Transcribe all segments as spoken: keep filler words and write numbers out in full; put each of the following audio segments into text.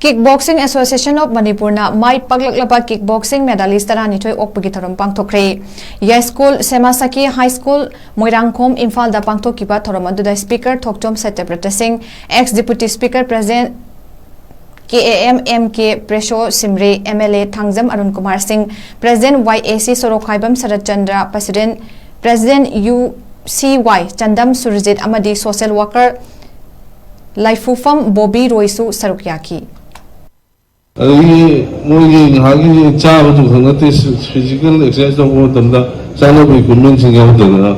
Kickboxing Association of Manipurꯅ my ꯄꯥꯛꯂꯛꯂꯕ kickboxing medalist ꯇꯔꯥꯅꯤꯊꯣꯏ ꯑꯣꯛꯄꯒꯤ ꯊꯧꯔꯝ ꯄꯥꯡꯊꯣꯛꯈ꯭ꯔꯦ꯫ ꯌꯥꯏꯁ꯭ꯀꯨꯜ ꯁꯦꯃꯥꯁꯥꯀꯤ high school, Moirangkhom, ꯏꯝꯐꯥꯜꯗ ꯄꯥꯡꯊꯣꯛꯈꯤꯕ ꯊꯧꯔꯝ ꯑꯗꯨꯗ Speaker ꯊꯣꯛꯆꯣꯝ ꯁꯇ꯭ꯌꯕ꯭ꯔꯇ ꯁꯤꯡ, ex Deputy Speaker, President K A M M K ꯄ꯭ꯔꯦꯁꯣ ꯁꯤꯝꯔꯦ, M L A Thangjam Arun Kumar ꯁꯤꯡ, President Y A C Sorokhaibam shirt Chandra, President, President U C Y ꯆꯟꯗꯝ Surjit ꯑꯃꯗꯤ social worker ꯂꯥꯏꯐꯨꯐꯝ Bobby ꯔꯣꯏꯁꯨ ꯁꯔꯨꯛ ꯌꯥꯈꯤ꯫ ꯑꯗꯒꯤ ꯃꯣꯏꯒꯤ ꯉꯥꯏꯍꯥꯛꯀꯤ ꯆꯥꯕꯗꯨ ꯈꯛ ꯅꯠꯇꯦ, physical exercise ꯇꯧꯕ ꯃꯇꯝꯗ ꯆꯥꯅꯕ equipment ꯁꯤꯡ ꯌꯥꯎꯗꯗꯅ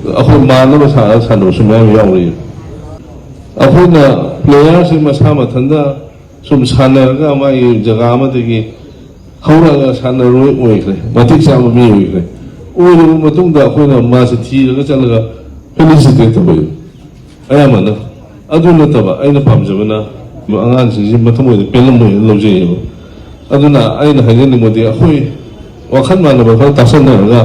ꯑꯩꯈꯣꯏ ꯃꯥꯟꯅꯕ ꯁꯥꯟꯅ ꯁꯥꯟꯅꯕꯁꯨ ꯃꯌꯥꯝ ꯌꯥꯎꯔꯤ꯫ ꯑꯩꯈꯣꯏꯅ player ꯁꯤ ꯃꯁꯥ ꯃꯊꯟꯇ ꯁꯨꯝ ꯁꯥꯟꯅꯔꯒ ꯃꯥꯒꯤ ꯖꯒꯥ ꯑꯃꯗꯒꯤ ꯍꯧꯔꯛꯑꯒ ꯁꯥꯟꯅꯔꯣꯏ ꯑꯣꯏꯈ꯭ꯔꯦ, ꯃꯇꯤꯛ ꯆꯥꯕ ꯃꯤ ꯑꯣꯏꯈ꯭ꯔꯦ꯫ ꯑꯣꯏꯔꯕ ꯃꯇꯨꯡꯗ ꯑꯩꯈꯣꯏꯅ ꯃꯥꯁꯦ ꯊꯤꯔꯒ ꯆꯠꯂꯒ felicitate ꯇꯧꯕ ꯑꯌꯥꯝꯕꯅ꯫ ꯑꯗꯨ ꯅꯠꯇꯕ ꯑꯩꯅ ꯄꯥꯝꯖꯕꯅ ꯑꯉꯥꯡꯁꯤꯡꯁꯤ ꯃꯊꯪ ꯑꯣꯏꯅ ꯄꯦꯜꯂꯝꯕ ꯑꯣꯏꯅ ꯂꯧꯖꯩꯌꯦꯕ꯫ ꯑꯗꯨꯅ ꯑꯩꯅ ꯍꯥꯏꯖꯅꯤꯡꯕꯗꯤ ꯑꯩꯈꯣꯏ ꯋꯥꯈꯜ ꯃꯥꯟꯅꯕ ꯈꯔ ꯇꯥꯁꯟꯅꯔꯒ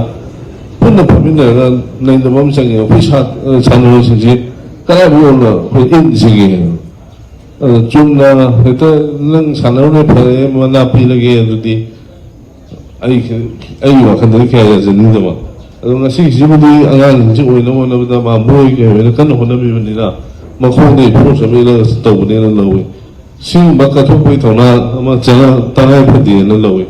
ꯄꯨꯟꯅ ꯐꯝꯃꯤꯟꯅꯔꯒ ꯅꯩꯅꯕ ꯑꯃ ꯆꯪꯉꯤ꯫ ꯑꯩꯈꯣꯏ ꯁꯥ-, ꯁꯥꯟꯅꯔꯣꯏꯁꯤꯡꯁꯤ ꯀꯗꯥꯏꯐꯥꯎ ꯌꯧꯅ ꯑꯩꯈꯣꯏ ꯏꯟꯁꯤꯒꯦ? ꯑꯗꯣ ꯆꯨꯝꯅ ꯍꯦꯛꯇ ꯅꯪ ꯁꯥꯟꯅꯔꯨꯔꯦ ꯐꯔꯦ ꯃꯅꯥ ꯄꯤꯔꯒꯦ ꯑꯗꯨꯗꯤ ꯑꯩ, ꯑꯩꯒꯤ ꯋꯥꯈꯜꯗꯗꯤ ꯀꯌꯥ ꯌꯥꯖꯅꯤꯡꯗꯕ꯫ ꯑꯗꯣ ꯉꯁꯤꯒꯤꯁꯤꯕꯨꯗꯤ ꯑꯉꯥꯡꯁꯤꯡꯁꯤ ꯑꯣꯏꯅꯕ ꯍꯣꯠꯅꯕꯗ ꯃꯥꯝꯕꯣꯏ ꯀꯩ ꯑꯣꯏꯅ ꯀꯟꯅ ꯍꯣꯠꯅꯕꯤꯕꯅꯤꯅ ꯃꯈꯣꯡꯗꯒꯤ ꯐꯣꯔꯁ ꯑꯃ ꯏꯜꯂꯒ ꯇꯧꯕꯅꯦꯅ ꯂꯧꯏ꯫ ꯁꯤꯒꯨꯝꯕ ꯀꯠꯊꯣꯛꯄꯒꯤ ꯊꯧꯅꯥ ꯑꯃ ꯆꯪꯉ-, ꯇꯉꯥꯏ ꯐꯗꯦꯅ ꯂꯧꯏ꯫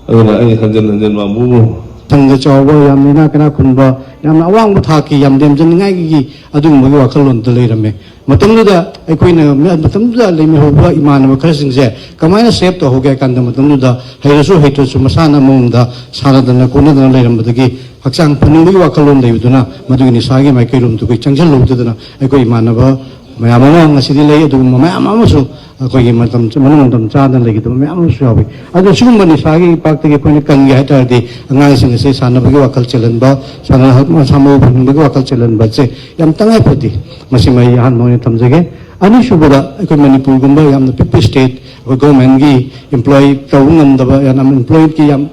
ꯑꯗꯨꯅ ꯑꯩ ꯍꯟꯖꯟ ꯍꯟꯖꯟ ꯃꯥꯝꯕꯣꯕꯨ ꯁꯪꯒ ꯆꯥꯎꯕ, ꯌꯥꯝꯅ ꯏꯅꯥꯛ ꯀꯩꯅꯥ ꯈꯨꯟꯕ, ꯌꯥꯝꯅ ꯑꯋꯥꯡꯕ ꯊꯥꯛꯀꯤ ꯌꯥꯝ ꯂꯦꯝꯖꯅꯤꯡꯉꯥꯏꯒꯤ ꯑꯗꯨꯒꯨꯝꯕꯒꯤ ꯋꯥꯈꯜꯂꯣꯟꯗ ꯂꯩꯔꯝꯃꯦ꯫ ꯃꯇꯝꯗꯨꯗ ꯑꯩꯈꯣꯏꯅ ꯃꯇꯝꯗꯨꯗ ꯂꯩꯃꯤꯍꯧꯕ ꯏꯃꯥꯟꯅꯕ ꯈꯔꯁꯤꯡꯁꯦ ꯀꯃꯥꯏꯅ save ꯇꯧꯍꯧꯒꯦ ꯍꯥꯏ ꯀꯥꯟꯗ, ꯃꯇꯝꯗꯨꯗ ꯍꯩꯔꯁꯨ ꯍꯩꯇ꯭ꯔꯁꯨ ꯃꯁꯥꯅ ꯑꯃꯃꯝꯗ ꯁꯥꯟꯅꯗꯅ ꯈꯣꯠꯅꯗꯅ ꯂꯩꯔꯝꯕꯗꯒꯤ ꯍꯛꯆꯥꯡ ꯐꯅꯤꯡꯕꯒꯤ ꯋꯥꯈꯜꯂꯣꯟ ꯂꯩꯕꯗꯨꯅ ꯃꯗꯨꯒꯤ ꯅꯤꯁꯥꯒꯤ ꯃꯥꯏꯀꯩꯔꯣꯝꯗ ꯑꯩꯈꯣꯏ ꯆꯪꯁꯤꯜꯍꯧꯗꯗꯅ ꯑꯩꯈꯣꯏ ꯏꯃꯥꯟꯅꯕ ꯃꯌꯥꯝ ꯑꯃ ꯉꯁꯤꯗꯤ ꯂꯩ꯫ ꯑꯗꯨꯒꯨꯝꯕ ꯃꯌꯥꯝ ꯑꯃꯁꯨ ꯑꯩꯈꯣꯏꯒꯤ ꯃꯇꯝ, ꯃꯅꯨꯡ ꯃꯇꯝ ꯆꯥꯗꯅ ꯂꯩꯒꯗꯕ ꯃꯌꯥꯝ ꯑꯃꯁꯨ ꯌꯥꯎꯏ꯫ ꯑꯗꯣ ꯁꯤꯒꯨꯝꯕ ꯅꯤꯁꯥꯒꯤ ꯏꯄꯥꯛꯇꯒꯤ ꯑꯩꯈꯣꯏꯅ ꯀꯟꯒꯦ ꯍꯥꯏ ꯇꯥꯔꯗꯤ ꯑꯉꯥꯡꯁꯤꯡ ꯑꯁꯦ ꯁꯥꯟꯅꯕꯒꯤ ꯋꯥꯈꯜ ꯆꯦꯜꯍꯟꯕ, ꯁꯥꯟꯅ-, ꯃꯁꯥ ꯃꯎ ꯐꯍꯟꯕꯒꯤ ꯋꯥꯈꯜ ꯆꯦꯜꯍꯟꯕꯁꯦ ꯌꯥꯝ ꯇꯉꯥꯏ ꯐꯗꯦ꯫ ꯃꯁꯤꯃ ꯑꯩ ꯑꯍꯥꯟꯕ ꯑꯣꯏꯅ ꯊꯝꯖꯒꯦ꯫ ꯑꯅꯤꯁꯨꯕꯗ, ꯑꯩꯈꯣꯏ ꯃꯅꯤꯄꯨꯔꯒꯨꯝꯕ ꯌꯥꯝꯅ ꯄꯤꯛꯄ state, ꯑꯩꯈꯣꯏ government ꯀꯤ employee ꯇꯧꯕ ꯉꯝꯗꯕ, ꯌꯥꯝꯅ unemployment ꯀꯤ ꯌꯥꯝ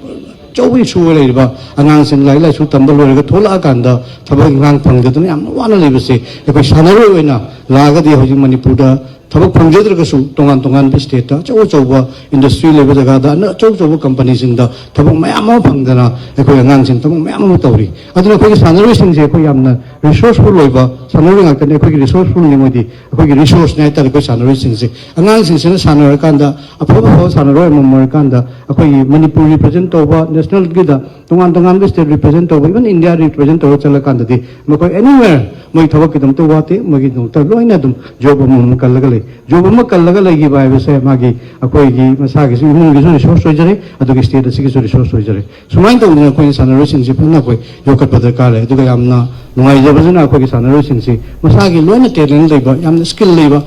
ꯑꯆꯧꯕ issue ꯑꯣꯏ ꯂꯩꯔꯤꯕ ꯑꯉꯥꯡꯁꯤꯡ ꯂꯥꯏꯔꯤꯛ ꯂꯥꯏꯁꯨ ꯇꯝꯕ ꯂꯣꯏꯔꯒ ꯊꯣꯛꯂꯛꯑꯀꯥꯟꯗ ꯊꯕꯛ ꯏꯪꯈꯥꯡ ꯐꯪꯗꯗꯅ ꯌꯥꯝꯅ ꯋꯥꯅ ꯂꯩꯕꯁꯦ ꯑꯩꯈꯣꯏ ꯁꯥꯟꯅꯔꯣꯏ ꯑꯣꯏꯅ ꯂꯥꯛꯑꯒꯗꯤ ꯍꯧꯖꯤꯛ ꯃꯅꯤꯄꯨꯔꯗ ꯊꯕꯛ ꯐꯪꯖꯗ꯭ꯔꯒꯁꯨ ꯇꯣꯉꯥꯟ ꯇꯣꯉꯥꯟꯕ ꯁ꯭ꯇꯦꯠꯇ ꯑꯆꯧ ꯑꯆꯧꯕ ꯏꯟꯗꯁꯇ꯭ꯔꯤ ꯂꯩꯕ ꯖꯒꯥꯗ ꯑꯆꯧ ꯑꯆꯧꯕ ꯀꯝꯄꯅꯤꯁꯤꯡꯗ ꯊꯕꯛ ꯃꯌꯥꯝ ꯑꯃ ꯐꯪꯗꯅ ꯑꯩꯈꯣꯏ ꯑꯉꯥꯡꯁꯤꯡ ꯊꯕꯛ ꯃꯌꯥꯝ ꯑꯃ ꯇꯧꯔꯤ꯫ ꯑꯗꯨꯅ ꯑꯩꯈꯣꯏꯒꯤ ꯁꯥꯟꯅꯔꯣꯏꯁꯤꯡꯁꯦ ꯑꯩꯈꯣꯏ ꯌꯥꯝꯅ ꯔꯤꯁꯣꯔꯁꯐꯨꯜ ꯑꯣꯏꯕ ꯁꯥꯟꯅꯔꯣꯏ ꯉꯥꯛꯇꯅꯤ꯫ ꯑꯩꯈꯣꯏꯒꯤ ꯔꯤꯁꯣꯔꯁꯐꯨꯜꯅꯤ ꯃꯣꯏꯗꯤ꯫ ꯑꯩꯈꯣꯏꯒꯤ ꯔꯤꯁꯣꯔꯁꯅꯤ ꯍꯥꯏꯇꯥꯔꯦ ꯑꯩꯈꯣꯏ ꯁꯥꯟꯅꯔꯣꯏꯁꯤꯡꯁꯦ꯫ ꯑꯉꯥꯡꯁꯤꯡꯁꯤꯅ ꯁꯥꯟꯅꯔꯀꯥꯟꯗ ꯑꯐꯕ ꯑꯐꯕ ꯁꯥꯟꯅꯔꯣꯏ ꯑꯃꯃꯝ ꯑꯣꯏꯔꯀꯥꯟꯗ ꯑꯩꯈꯣꯏꯒꯤ ꯃꯅꯤꯄꯨꯔ ꯔꯤꯄ꯭ꯔꯖꯦꯟ ꯇꯧꯕ, ꯅꯦꯁꯅꯦꯜꯒꯤꯗ ꯇꯣꯉꯥꯟ ꯇꯣꯉꯥꯟꯕ ꯁ꯭ꯇꯦꯠ ꯔꯤꯄ꯭ꯔꯖꯦꯟ ꯇꯧꯕ, ꯏꯚꯟ ꯏꯟꯗꯤꯌꯥ ꯔꯤꯄ꯭ꯔꯖꯦꯟ ꯇꯧꯔꯒ ꯆꯠꯂꯀꯥꯟꯗꯗꯤ ꯃꯈꯣꯏ ꯑꯦꯅꯤꯋꯦꯔ ꯃꯣꯏ ꯊꯕꯛꯀꯤꯗꯃꯛꯇ ꯋꯥꯠꯇꯦ꯫ ꯃꯣꯏꯒꯤꯗꯃꯛꯇ ꯂꯣꯏꯅ ꯑꯗꯨꯝ ꯖꯣꯕ ꯑꯃꯃꯝ ꯀꯜꯂꯒ ꯂꯩ꯫ ꯖꯣꯕ ꯑꯃ ꯀꯜꯂꯒ ꯂꯩꯈꯤꯕ ꯍꯥꯏꯕꯁꯦ ꯃꯥꯒꯤ ꯑꯩꯈꯣꯏꯒꯤ ꯃꯁꯥꯒꯤꯁꯨ ꯏꯃꯨꯡꯒꯤꯁꯨ ꯔꯤꯁꯣꯔꯁ ꯑꯣꯏꯖꯔꯦ, ꯑꯗꯨꯒ ꯁ꯭ꯇꯦꯠ ꯑꯁꯤꯒꯤꯁꯨ ꯔꯤꯁꯣꯔꯁ ꯑꯣꯏꯖꯔꯦ꯫ ꯁꯨꯃꯥꯏꯅ ꯇꯧꯗꯅ ꯑꯩꯈꯣꯏꯅ ꯁꯥꯟꯅꯔꯣꯏꯁꯤꯡꯁꯦ ꯐꯖꯅ ꯑꯩꯈꯣꯏ ꯌꯣꯛꯈꯠꯄ ꯗꯔꯀꯥꯔ ꯂꯩ꯫ ꯑꯗꯨꯒ ꯌꯥꯝꯅ ꯅꯨꯡꯉꯥꯏꯖꯕꯁꯤꯅ ꯑꯩꯈꯣꯏꯒꯤ ꯁꯥꯟꯅꯔꯣꯏꯁꯤꯡꯁꯤ ꯃꯁꯥꯒꯤ ꯂꯣꯏꯅ ꯇꯦꯂꯦꯟ ꯂꯩꯕ, ꯌꯥꯝꯅ ꯁ꯭ꯀꯤꯜ ꯂꯩꯕ,